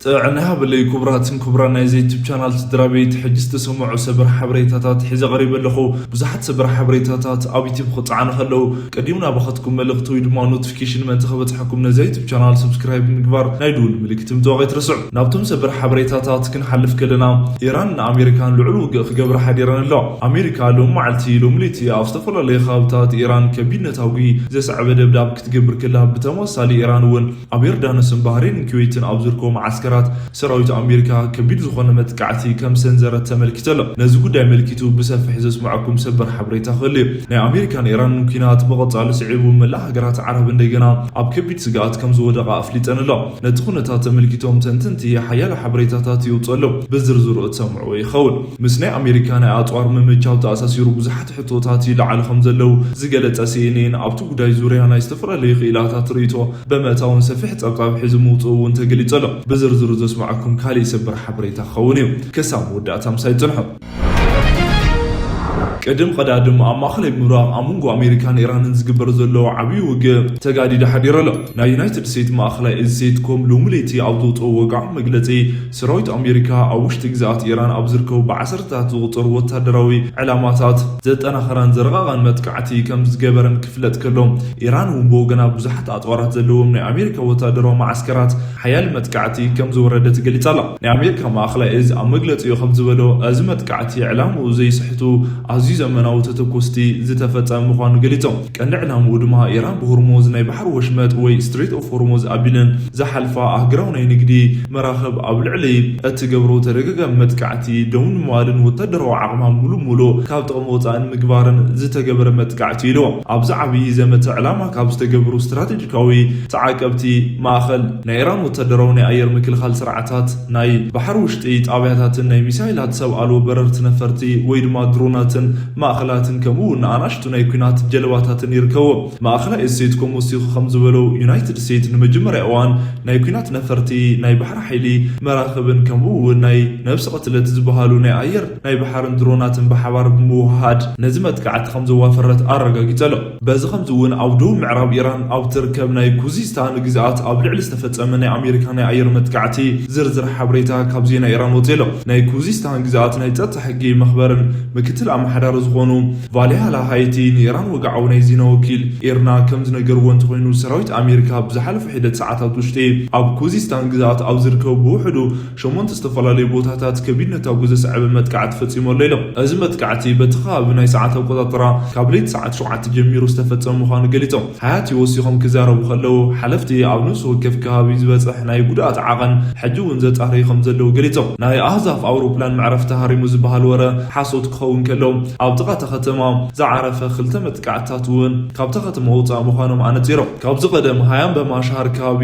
ጥዕና ሃበለይ ክቡራትን ክቡራን ናይዚ ዩቱብ ቻናል ስድራ ቤት፣ ሕጂ ዝተሰምዑ ሰበር ሓበሬታታት ሒዘ ቀሪበ ኣለኹ። ብዙሓት ሰበር ሓበሬታታት ኣብ ዩቱብ ክጸዓኑ ከለዉ ቀዲሙ ናባኻትኩም መልእኽቲ ወይ ድማ ኖቲፊኬሽን ምእንቲ ክበጽሓኩም ነዚ ዩቱብ ቻናል ሰብስክራይብ ምግባር ናይ ድውል ምልክት ምጥዋቕ ኣይትረስዑ። ናብቶም ሰበር ሓበሬታታት ክንሓልፍ ከለና፣ ኢራን ንኣሜሪካን ልዑል ውግእ ክገብራ ሓዲረን ኣለዋ። ኣሜሪካ ሎም መዓልቲ ሎም ለይቲ ኣብ ዝተፈላለዩ ከባብታት ኢራን ከቢድ ነታጒ ዘስዓበ ደብዳብ ክትገብር ከላ፣ ብተመሳሳሊ ኢራን እውን ኣብ ዮርዳኖስን ባህሬንን ኩዌትን ኣብ ዝርከቡ መዓስከራት ሰራዊት ኣሜሪካ ከቢድ ዝኾነ መጥቃዕቲ ከም ሰንዘረት ተመልኪቱ ኣሎ። ነዚ ጉዳይ መልኪቱ ብሰፊሕ ዘስምዐኩም ሰበር ሓበሬታ ክህሉ እዩ። ናይ ኣሜሪካን ኢራንን ኲናት ብቐጻሊ ስዒቡ መላእ ሃገራት ዓረብ እንደገና ኣብ ከቢድ ስግኣት ከም ዝወደቓ ኣፍሊጠን ኣሎ። ነቲ ኩነታት ተመልኪቶም ተንተንቲ ሓያሎ ሓበሬታታት ይውጽኡ ኣለዉ። ብዝርዝሩ እትሰምዕዎ ይኸውን። ምስ ናይ ኣሜሪካ ናይ ኣጽዋር ምምቻው ተኣሳሲሩ ብዙሓት ሕቶታት ይለዓሉ ከም ዘለዉ ዝገለጸ ሲኤንኤን፣ ኣብቲ ጉዳይ ዙርያ ናይ ዝተፈላለዩ ክኢላታት ርእይቶ ብምእታውን ሰፊሕ ጸብጻብ ሒዙ ምውጽኡ እውን ተገሊጹ ኣሎ። ብዝርዝሩ ዘስምዓኩም ካሊእ ሰበር ሓበሬታ ክኸውን እዩ። ክሳብ መወዳእታ ምሳይ ጽንሑ። ቅድም ቀዳድም ኣብ ማእከላይ ምብራቕ ኣብ መንጎ ኣሜሪካን ኢራንን ዝግበር ዘሎ ዓብዪ ውግእ ተጋዲዱ ሓዲሩ ኣሎ። ናይ ዩናይትድ ስቴትስ ማእከላይ እዚ ሴንትኮም ሎሚ ለይቲ ኣብ ዘውፅኦ ወግዓዊ መግለፂ፣ ሰራዊት ኣሜሪካ ኣብ ውሽጢ ግዝኣት ኢራን ኣብ ዝርከቡ ብዓሰርተታት ዝቑጸሩ ወታደራዊ ዕላማታት ዘጠናኸረን ዘረቓቓን መጥቃዕቲ ከም ዝገበረን ክፍለጥ ከሎ፣ ኢራን እውን ብወገና ብዙሓት ኣጽዋራት ዘለዎም ናይ ኣሜሪካ ወታደራዊ መዓስከራት ሓያል መጥቃዕቲ ከም ዝወረደት ገሊጻ ኣላ። ናይ ኣሜሪካ ማእኸላይ እዝ ኣብ መግለጺኡ ከም ዝበሎ፣ እዚ መጥቃዕቲ ዕላምኡ ዘይስሕቱ ኣዝዩ ዘመናዊ ተተኮስቲ ዝተፈጸመ ምዃኑ ገሊጾም። ቀንዲ ዕላምኡ ድማ ኢራን ብሆርሞዝ ናይ ባሕሪ ወሽመጥ ወይ ስትሬት ኦፍ ሆርሞዝ ኣቢለን ዝሓልፋ ኣህጉራዊ ናይ ንግዲ መራኽብ ኣብ ልዕሊ እትገብሮ ተደጋጋሚ መጥቃዕቲ ደው ንምባልን ወታደራዊ ዓቕማ ሙሉእ ሙሉእ ካብ ጥቕሚ ወጻኢ ንምግባርን ዝተገበረ መጥቃዕቲ ኢልዎ። ኣብዚ ዓብዪ ዘመተ ዕላማ ካብ ዝተገብሩ ስትራቴጂካዊ ተዓቀብቲ ማእኸል ናይ ኢራን ወታደራዊ ናይ ኣየር ምክልኻል ስርዓታት፣ ናይ ባሕሪ ውሽጢ ጣብያታትን ናይ ሚሳይላት ሰብ ኣልቦ በረርቲ ነፈርቲ ወይ ድማ ድሮናትን ማእኸላትን ከምኡ እውን ንኣናሽቱ ናይ ኲናት ጀልባታትን ይርከቦ። ማእኸላይ እዚ ሴንትኮም ወሲኹ ከም ዝበሎ፣ ዩናይትድ ስቴትስ ንመጀመርያ እዋን ናይ ኲናት ነፈርቲ፣ ናይ ባሕሪ ሓይሊ መራኽብን ከምኡ እውን ናይ ነብሲ ቅትለት ዝበሃሉ ናይ ኣየር ናይ ባሕርን ድሮናትን ብሓባር ብምውህሃድ ነዚ መጥቃዕቲ ከም ዘዋፈረት ኣረጋጊጸ ኣሎ። በዚ ከምዚ እውን ኣብ ደቡብ ምዕራብ ኢራን ኣብ ትርከብ ናይ ኩዚስታን ግዝኣት ኣብ ልዕሊ ዝተፈጸመ ናይ ኣሜሪካ ናይ ኣየር መጥቃዕቲ ዝርዝር ሓበሬታ ካብ ዜና ኢራን ወጺኡ ኣሎ። ናይ ኩዚስታን ግዝኣት ናይ ጸጥታ ሕጊ መኽበርን ምክትል ኣመሓዳሪ ዝኾኑ ቫሊሃላ ሃይቲ ንኢራን ወግዓዊ ናይ ዜና ወኪል ኢርና ከም ዝነገርዎ እንተኾይኑ፣ ሰራዊት ኣሜሪካ ኣብ ዝሓለፈ ሒደት ሰዓታት ውሽጢ ኣብ ኩዚስታን ግዝኣት ኣብ ዝርከቡ ብውሕዱ ሸሞንተ ዝተፈላለዩ ቦታታት ከቢድ ነታጉ ዘስዐበ መጥቃዕቲ ፈጺሙ ኣሎ ኢሎም። እዚ መጥቃዕቲ በቲ ከባቢ ናይ ሰዓት ኣቆጻጽራ ካብ ለይቲ ሰዓት ሸውዓተ ጀሚሩ ዝተፈጸመ ምዃኑ ገሊጾም። ሃያቲ ወሲኾም ክዛረቡ ከለዉ፣ ሓለፍቲ ኣብ ነፍሲ ወከፍ ከባቢ ዝበጽሕ ናይ ጉድኣት ዓቐን ሕጂ እውን ዘጣርዩ ከም ዘለዉ ገሊጾም። ናይ ኣህዛፍ ኣውሮፕላን መዕረፊ ተሃሪሙ ዝበሃል ወረ ሓሶት ክኸውን ከሎ፣ ኣብ ጥቓ እታ ከተማ ዝዓረፈ ክልተ መጥቃዕትታት እውን ካብታ ከተማ ወጻኢ ምዃኖም ኣነጺሮም። ካብዚ ቀደም ሃያም በማሻሃር ከባቢ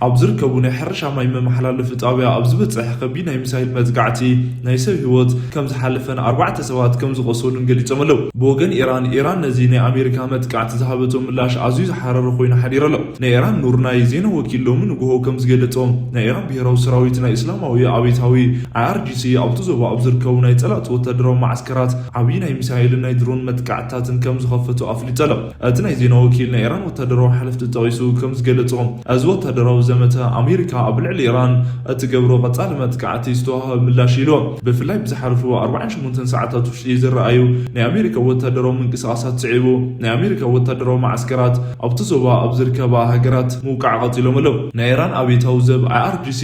ኣብ ዝርከቡ ናይ ሕርሻ ማይ መመሓላለፊ ጣብያ ኣብ ዝበጽሐ ከቢድ ናይ ሚሳይል መጥቃዕቲ ናይ ሰብ ህይወት ከም ዝሓለፈን ኣርባዕተ ሰባት ከም ዝቆሰሉን ገሊጾም ኣለዉ። ብወገን ኢራን፣ ኢራን ነዚ ናይ ኣሜሪካ መጥቃዕቲ ዝሃበቶ ምላሽ ኣዝዩ ዝሓረረ ኮይኑ ሓዲሩ ኣሎ። ናይ ኢራን ኑር ናይ ዜና ወኪል ሎሚ ንግሆ ከም ዝገለጾ፣ ናይ ኢራን ብሄራዊ ሰራዊት ናይ እስላማዊ ኣብዮታዊ፣ ኣይኣርጂሲ፣ ኣብቲ ዞባ ኣብ ዝርከቡ ናይ ጸላእቲ ወታደራዊ መዓስከራት ዓብዪ ናይ ሚሳይልን ናይ ድሮን መጥቃዕትታትን ከም ዝኸፈቱ ኣፍሊጡ ኣሎ። እቲ ናይ ዜና ወኪል፣ ናይ ኢራን ወታደራዊ ሓለፍቲ ጠቒሱ ከም ዝገለጾ፣ እዚ ወታደራዊ ዘመተ ኣሜሪካ ኣብ ልዕሊ ኢራን እትገብሮ ቀጻሊ መጥቃዕቲ ዝተዋህበ ምላሽ ኢልዎ። ብፍላይ ብዝሓለፉ ኣርባዓን ሸሞንተን ሰዓታት ውሽጢ ዝረኣዩ ናይ ኣሜሪካ ወታደራዊ ምንቅስቓሳት ስዒቡ፣ ናይ ኣሜሪካ ወታደራዊ መዓስከራት ኣብቲ ዞባ ኣብ ዝርከባ ሃገራት ምውቃዕ ቀጺሎም ኣለዉ። ናይ ኢራን ኣብዮታዊ ዘብ፣ ኣይኣርጂሲ፣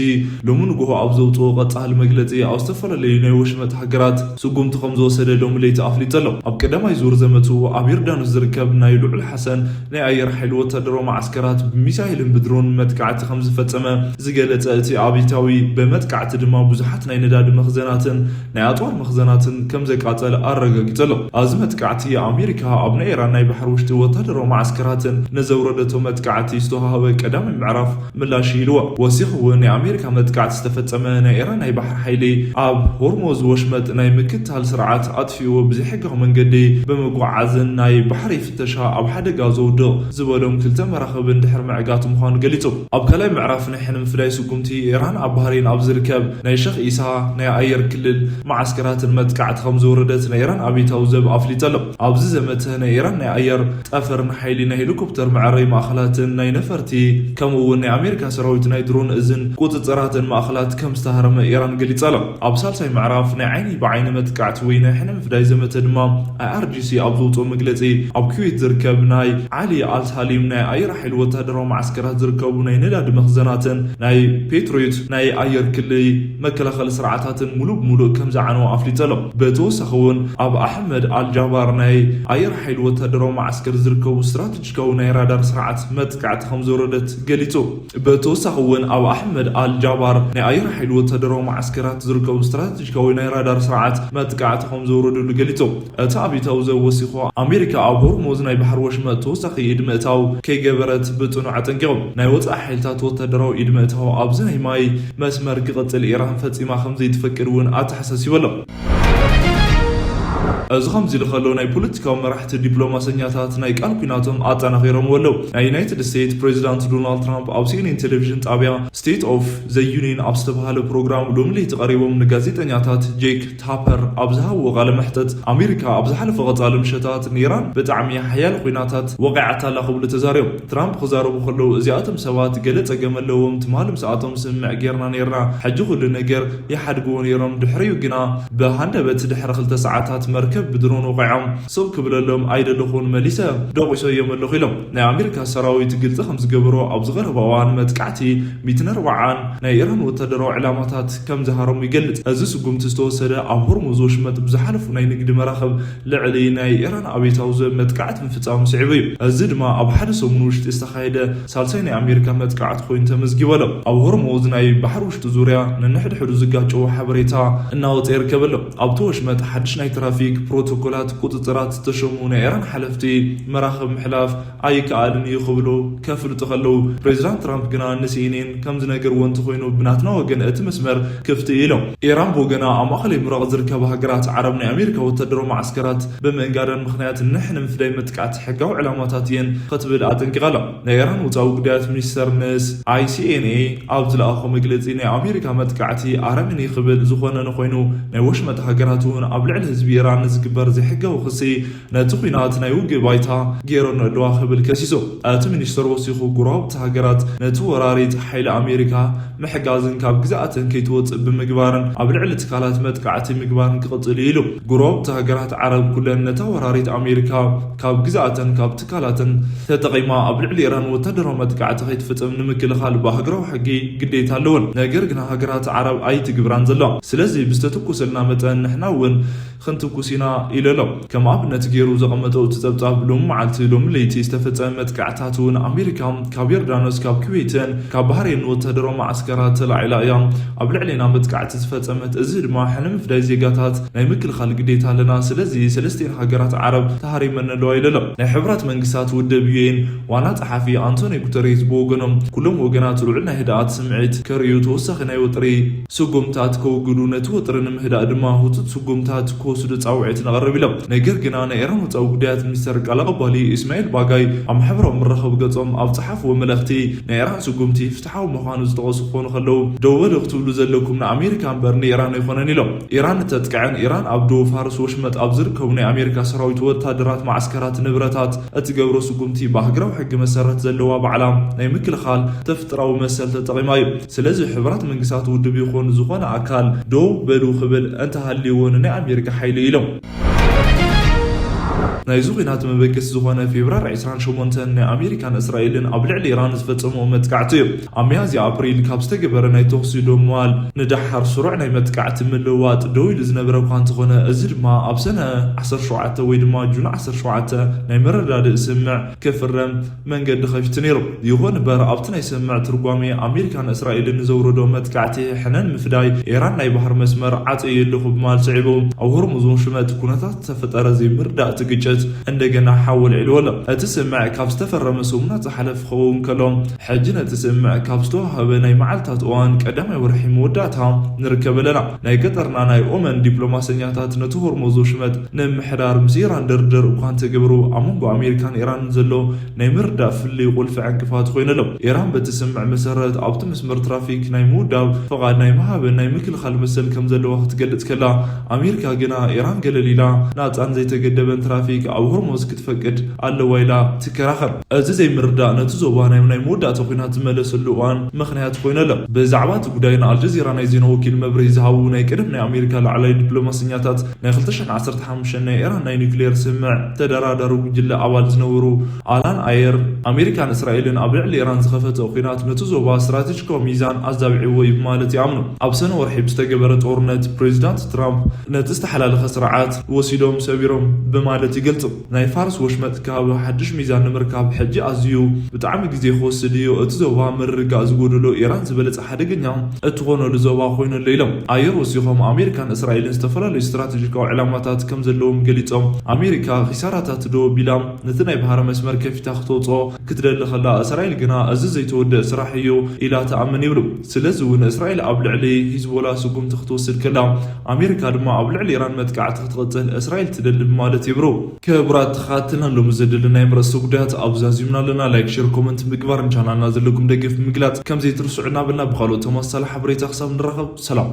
ሎሚ ንግሆ ኣብ ዘውጽኦ ቀጻሊ መግለጺ፣ ኣብ ዝተፈላለዩ ናይ ወሽመጥ ሃገራት ስጉምቲ ከም ዝወሰደ ሎሚ ለይቲ ኣፍሊጡ ኣሎ። ኣብ ቀዳማይ ዙር ዘመቱ ኣብ ዮርዳኖስ ዝርከብ ናይ ልዑል ሓሰን ናይ ኣየር ሓይሊ ወታደራዊ መዓስከራት ብሚሳይልን ብድሮን መጥቃዕቲ ከም ዝፈጸመ ዝገለጸ እቲ ኣብዮታዊ፣ ብመጥቃዕቲ ድማ ብዙሓት ናይ ነዳዲ መኽዘናትን ናይ ኣጽዋር መኽዘናትን ከም ዘቃጸለ ኣረጋጊጹ ኣሎ። ኣብዚ መጥቃዕቲ ኣሜሪካ ኣብ ናይ ኢራን ናይ ባሕሪ ውሽጢ ወታደራዊ መዓስከራትን ንዘውረደቶ መጥቃዕቲ ዝተዋህበ ቀዳማይ ምዕራፍ ምላሽ ኢልዎ። ወሲኹ እውን ናይ ኣሜሪካ መጥቃዕቲ ዝተፈጸመ ናይ ኢራን ናይ ባሕሪ ሓይሊ ኣብ ሆርሞዝ ወሽመጥ ናይ ምክትታል ስርዓት ኣጥፊእዎ ብዘይ ሕጋዊ መንገዲ ብምጉዓዝን ናይ ባሕሪ ፍተሻ ኣብ ሓደጋ ዘውድቕ ዝበሎም ክልተ መራኽብ እንድሕር ምዕጋት ምዃኑ ገሊጹ። ኣብ ካልኣይ ምዕራፍ ናይ ሕነ ምፍዳይ ስጉምቲ፣ ኢራን ኣብ ባህሬን ኣብ ዝርከብ ናይ ሸኽ ኢሳ ናይ ኣየር ክልል መዓስከራትን መጥቃዕቲ ከም ዝወረደት ናይ ኢራን ኣብዮታዊ ዘብ ኣፍሊጡ ኣሎ። ኣብዚ ዘመተ ናይ ኢራን ናይ ኣየር ጠፈርን ሓይሊ ናይ ሄሊኮፕተር መዕረይ ማእኸላትን ናይ ነፈርቲ ከምኡ እውን ናይ ኣሜሪካ ሰራዊት ናይ ድሮን እዝን ቁፅፅራትን ማእኸላት ከም ዝተሃረመ ኢራን ገሊጻ ኣሎ። ኣብ ሳልሳይ ምዕራፍ ናይ ዓይኒ ብዓይኒ መጥቃዕቲ ወይ ናይ ሕነ ምፍዳይ ዘመተ ድማ፣ ኣይኣርጂሲ ኣብ ዘውፅኦ መግለፂ፣ ኣብ ኩዌት ዝርከብ ናይ ዓሊ ኣልሳሊም ናይ ኣየር ሓይሊ ወታደራዊ ማዕስከራት ዝርከቡ ናይ ነዳዲ መኽዘናትን ናይ ፔትሪዮት ናይ ኣየር ክሊ መከላኸሊ ስርዓታትን ሙሉእ ብሙሉእ ከም ዝዓነወ ኣፍሊጡ ኣሎ። ብተወሳኺ እውን ኣብ ኣሕመድ ኣልጃባር ናይ ኣየር ሓይሊ ወታደራዊ ማዕስከር ዝርከቡ ስትራቴጂካዊ ናይ ራዳር ስርዓት መጥቃዕቲ ከም ዝወረደት ገሊጹ። ብተወሳኺ እውን ኣብ ኣሕመድ ኣልጃባር ናይ ኣየር ሓይሊ ወታደራዊ ማዕስከራት ዝርከቡ ስትራቴጂካዊ ናይ ራዳር ስርዓት መጥቃዕቲ ከም ዝወረደሉ ገሊጹ። እቲ ኣብዮታዊ ዘብ ወሲኹ፣ ኣሜሪካ ኣብ ሆርሙዝ ናይ ባሕሪ ወሽመጥ ተወሳኺ ኢድ ምእታው ከይገበረት ብጽኑዕ ኣጠንቂቑ። ናይ ወጻኢ ሓይልታት ወታደራዊ ኢድ ምእታው ኣብዚ ናይ ማይ መስመር ክቕጽል ኢራን ፈጺማ ከም ዘይትፈቅድ እውን ኣተሓሳሲቡ ኣሎ። እዚ ከምዚ ኢሉ ከሎ፣ ናይ ፖለቲካዊ መራሕቲ ዲፕሎማሰኛታት ናይ ቃል ኲናቶም ኣጠናኺሮም ኣለዉ። ናይ ዩናይትድ ስቴትስ ፕሬዚዳንት ዶናልድ ትራምፕ ኣብ ሲኤንኤን ቴሌቪዥን ጣብያ ስቴት ኦፍ ዘ ዩኒየን ኣብ ዝተባህለ ፕሮግራም ሎሚ ለይቲ ቀሪቦም ንጋዜጠኛታት ጄክ ታፐር ኣብ ዝሃብዎ ቃለ መሕተት፣ ኣሜሪካ ኣብ ዝሓለፈ ቀጻሊ ምሸታት ንኢራን ብጣዕሚ ሓያል ኲናታት ወቒዓታ ኣላ ክብሉ ተዛሪቦም። ትራምፕ ክዛረቡ ከለዉ፣ እዚኣቶም ሰባት ገለ ጸገም ኣለዎም፣ ትማሊ ምስኣቶም ስምምዕ ጌርና ኔርና፣ ሕጂ ኩሉ ነገር ይሓድግዎ ኔሮም፣ ድሕሪኡ ግና ብሃንደበት ድሕሪ ክልተ ሰዓታት መርከብ ብድሮን ወቒዖም፣ ስቕ ክብለሎም ኣይደለኹን፣ መሊሰ ደቂሰዮም ኣለኹ ኢሎም። ናይ ኣሜሪካ ሰራዊት ግልጺ ከም ዝገበሮ፣ ኣብዚ ቀረባ እዋን መጥቃዕቲ ሚእትን ኣርባዓን ናይ ኢራን ወታደራዊ ዕላማታት ከም ዝሃረሙ ይገልጽ። እዚ ስጉምቲ ዝተወሰደ ኣብ ሆርሙዝ ወሽመጥ ብዝሓለፉ ናይ ንግዲ መራኽብ ልዕሊ ናይ ኢራን ኣብዮታዊ ዘብ መጥቃዕቲ ምፍጻሙ ስዒቡ እዩ። እዚ ድማ ኣብ ሓደ ሰሙን ውሽጢ ዝተኻየደ ሳልሳይ ናይ ኣሜሪካ መጥቃዕቲ ኮይኑ ተመዝጊቡ ኣሎ። ኣብ ሆርሙዝ ናይ ባሕሪ ውሽጢ ዙርያ ነንሕድሕዱ ዝጋጨዉ ሓበሬታ እናወፀ ይርከብ ኣሎ። ኣብቲ ወሽመጥ ሓድሽ ናይ ትራፊክ ፕሮቶኮላት ቁፅፅራት ዝተሸሙ ናይ ኢራን ሓለፍቲ መራኽብ ምሕላፍ ኣይከኣልን እዩ ክብሉ ከፍልጡ ከለዉ፣ ፕሬዚዳንት ትራምፕ ግና ንሲኤንኤን ከም ዝነገርዎ እንተኾይኑ፣ ብናትና ወገን እቲ መስመር ክፍቲ እዩ ኢሎም። ኢራን ብወገና ኣብ ማእኸላይ ምብራቕ ዝርከባ ሃገራት ዓረብ ናይ ኣሜሪካ ወታደራዊ ማዕስከራት ብምእንጋደን ምኽንያት ንሕነ ምፍዳይ መጥቃዕቲ ሕጋዊ ዕላማታት እየን ክትብል ኣጠንቂቓ ኣላ። ናይ ኢራን ውፃዊ ጉዳያት ሚኒስተር ምስ ኣይሲኤንኤ ኣብ ዝለኣኾ መግለፂ፣ ናይ ኣሜሪካ መጥቃዕቲ ኣረመኔ ክብል ዝኾነ እንኾይኑ፣ ናይ ወሽመጥ ሃገራት እውን ኣብ ልዕሊ ህዝቢ ኢራን ንዝግበር ዘይሕጋዊ ክሲ ነቲ ኲናት ናይ ውግእ ባይታ ገይረን ኣለዋ ክብል ከሲሱ። እቲ ሚኒስተር ወሲኹ፣ ጎረባብቲ ሃገራት ነቲ ወራሪት ሓይሊ ኣሜሪካ ምሕጋዝን ካብ ግዝኣተን ከይትወጽእ ብምግባርን ኣብ ልዕሊ ትካላት መጥቃዕቲ ምግባርን ክቕጽል እዩ ኢሉ። ጎረባብቲ ሃገራት ዓረብ ኩለን ነታ ወራሪት ኣሜሪካ ካብ ግዝኣተን ካብ ትካላተን ተጠቒማ ኣብ ልዕሊ ኢራን ወታደራዊ መጥቃዕቲ ከይትፍጽም ንምክልኻል ብሃገራዊ ሕጊ ግዴታ ኣለወን። ነገር ግና ሃገራት ዓረብ ኣይትግብራን ዘለዋ። ስለዚ ብዝተተኮሰልና መጠን ንሕና እውን ክንትኩስ ኢና ኢሉ ኣሎ። ከም ኣብነት ገይሩ ዘቐመጠ እቲ ጸብጻብ፣ ሎሚ መዓልቲ፣ ሎሚ ለይቲ ዝተፈጸመ መጥቃዕታት እውን ኣሜሪካ ካብ ዮርዳኖስ፣ ካብ ኩዌትን ካብ ባህሬን ወታደራዊ መዓስከራት ተላዒላ እያ ኣብ ልዕሌና መጥቃዕቲ ዝፈጸመት። እዚ ድማ ሕነ ምፍዳይ ዜጋታት ናይ ምክልኻል ግዴታ ኣለና። ስለዚ ሰለስቲኤን ሃገራት ዓረብ ተሃሪመን ኣለዋ ኢሉ ኣሎ። ናይ ሕቡራት መንግስታት ውድብ ዩኤን ዋና ጸሓፊ ኣንቶኒ ጉተሬዝ ብወገኖም፣ ኩሎም ወገናት ልዑል ናይ ህድኣት ስምዒት ከርእዩ፣ ተወሳኺ ናይ ወጥሪ ስጉምታት ከውግዱ፣ ነቲ ወጥሪ ንምህዳእ ድማ ህጹጽ ስጉምታት ክወስዱ ጻውዒት ነቕርብ ኢሎም። ነገር ግና ናይ ኢራን ወጻኢ ጉዳያት ሚኒስተር ቃል ኣቐባሊ ኢስማኤል ባጋይ ኣብ ማሕበራዊ መራኸቢ ገጾም ኣብ ጸሓፍዎ መልእኽቲ፣ ናይ ኢራን ስጉምቲ ፍትሓዊ ምዃኑ ዝጠቐሱ ክኾኑ ከለዉ፣ ደው በሉ ክትብሉ ዘለኩም ንኣሜሪካ እምበር ንኢራን ኣይኮነን ኢሎም። ኢራን ንተጥቅዕን ኢራን ኣብ ደቡብ ፋርስ ወሽመጥ ኣብ ዝርከቡ ናይ ኣሜሪካ ሰራዊት ወታደራት፣ ማዕስከራት፣ ንብረታት እትገብሮ ስጉምቲ ብሃገራዊ ሕጊ መሰረት ዘለዋ ባዕላ ናይ ምክልኻል ተፈጥራዊ መሰል ተጠቒማ እዩ። ስለዚ ሕቡራት መንግስታት ውድብ ይኹን ዝኾነ ኣካል ደው በሉ ክብል እንተሃልይዎ ንናይ ኣሜሪካ ሓይሊ ኢሎም። ናይዚ ኲናት መበገሲ ዝኾነ ፌብራሪ ዕስራን ሸሞንተን ናይ ኣሜሪካን እስራኤልን ኣብ ልዕሊ ኢራን ዝፈጸምዎ መጥቃዕቲ እዩ። ኣብ ሚያዝያ ኣፕሪል ካብ ዝተገበረ ናይ ተኹሲ ደው ምባል ንደሓር ስሩዕ ናይ መጥቃዕቲ ምልውዋጥ ደው ኢሉ ዝነበረ እኳ እንተኾነ፣ እዚ ድማ ኣብ ሰነ ዓሰርተ ሸውዓተ ወይ ድማ ጁን ዓሰርተ ሸውዓተ ናይ መረዳድእ ስምምዕ ክፍረም መንገዲ ከፊቱ ነይሩ። ይኹን እምበር ኣብቲ ናይ ስምምዕ ትርጓሜ ኣሜሪካን እስራኤልን ንዘውረዶ መጥቃዕቲ ሕነ ንምፍዳይ ኢራን ናይ ባህር መስመር ዓጽየ ኣለኹ ብምባል ስዒቡ ኣብ ሆርሙዝ ወሽመጥ ኩነታት ዝተፈጠረ ዘይምርዳእ እቲ ግጭት እንደገና ሓዊ ኣልዒልዎ ኣሎ። እቲ ስምምዕ ካብ ዝተፈረመ ሰሙናት ዝሓለፈ ክኸውን ከሎ፣ ሕጂ ነቲ ስምምዕ ካብ ዝተዋህበ ናይ መዓልታት እዋን ቀዳማይ ወርሒ መወዳእታ ንርከብ ኣለና። ናይ ቀጠርና ናይ ኦመን ዲፕሎማሰኛታት ነቲ ሆርሞዝ ወሽመጥ ንምሕዳር ምስ ኢራን ድርድር እኳ እንተገበሩ፣ ኣብ መንጎ ኣሜሪካን ኢራንን ዘሎ ናይ ምርዳእ ፍልልይ ቁልፊ ዕንቅፋት ኮይኑ ኣሎ። ኢራን በቲ ስምምዕ መሰረት ኣብቲ መስመር ትራፊክ ናይ ምውዳብ ፍቓድ ናይ ምሃብን ናይ ምክልኻል መሰል ከም ዘለዋ ክትገልጽ ከላ፣ ኣሜሪካ ግና ኢራን ገለል ኢላ ናጻን ዘይተገደበን ትራፊክ ኣብ ሆርሞዝ ክትፈቅድ ኣለዋ ኢላ ትከራኸር። እዚ ዘይምርዳእ ነቲ ዞባ ናይ ናይ መወዳእታ ኲናት ዝመለሰሉ እዋን ምኽንያት ኮይኑ ኣሎ። ብዛዕባ እቲ ጉዳይ ንኣልጀዚራ ናይ ዜና ወኪል መብርሂ ዝሃቡ ናይ ቀደም ናይ ኣሜሪካ ላዕላይ ዲፕሎማሰኛታት፣ ናይ ክልተ ሽሕን ዓሰርተ ሓሙሽተን ናይ ኢራን ናይ ኒውክሌር ስምምዕ ተደራዳሪ ጉጅለ ኣባል ዝነበሩ ኣላን ኣየር፣ ኣሜሪካን እስራኤልን ኣብ ልዕሊ ኢራን ዝኸፈተኦ ኲናት ነቲ ዞባ ስትራቴጂካዊ ሚዛን ኣዛብዕዎ እዩ ብማለት ይኣምኑ። ኣብ ሰነ ወርሒ ብዝተገበረ ጦርነት ፕሬዚዳንት ትራምፕ ነቲ ዝተሓላለኸ ስርዓት ወሲዶም ሰቢሮም ብማለት ይገልጹ። ናይ ፋርስ ወሽመጥ ካብ ሓድሽ ሚዛን ንምርካብ ሕጂ ኣዝዩ ብጣዕሚ ግዜ ክወስድ እዩ። እቲ ዞባ ምርግጋእ ዝጎደሎ፣ ኢራን ዝበለጸ ሓደገኛ እትኾነሉ ዞባ ኮይኑ ኣሎ ኢሎም። ኣየር ወሲኾም ኣሜሪካን እስራኤልን ዝተፈላለዩ ስትራቴጂካዊ ዕላማታት ከም ዘለዎም ገሊጾም። ኣሜሪካ ኪሳራታት ደው ኣቢላ ነቲ ናይ ባህሪ መስመር ከፊታ ክተውጽኦ ክትደሊ ከላ፣ እስራኤል ግና እዚ ዘይተወደአ ስራሕ እዩ ኢላ ትኣምን ይብሉ። ስለዚ እውን እስራኤል ኣብ ልዕሊ ሂዝቦላ ስጉምቲ ክትወስድ ከላ፣ ኣሜሪካ ድማ ኣብ ልዕሊ ኢራን መጥቃዕቲ ክትቕጽል እስራኤል ትደሊ ብማለት ይብሩ። ክቡራት ተኸታተልና፣ ሎሚ ዘደለና ናይ ርእሰ ጉዳያት ኣብዚ ኣዚምና ኣለና። ላይክ፣ ሼር፣ ኮመንት ምግባር፣ ንቻናልና ዘለኩም ደገፍ ምግላጽ ከም ዘይትርስዑ እናበልና፣ ብኻልኦት ተመሳሳሊ ሓበሬታ ክሳብ ንራኸብ ሰላም።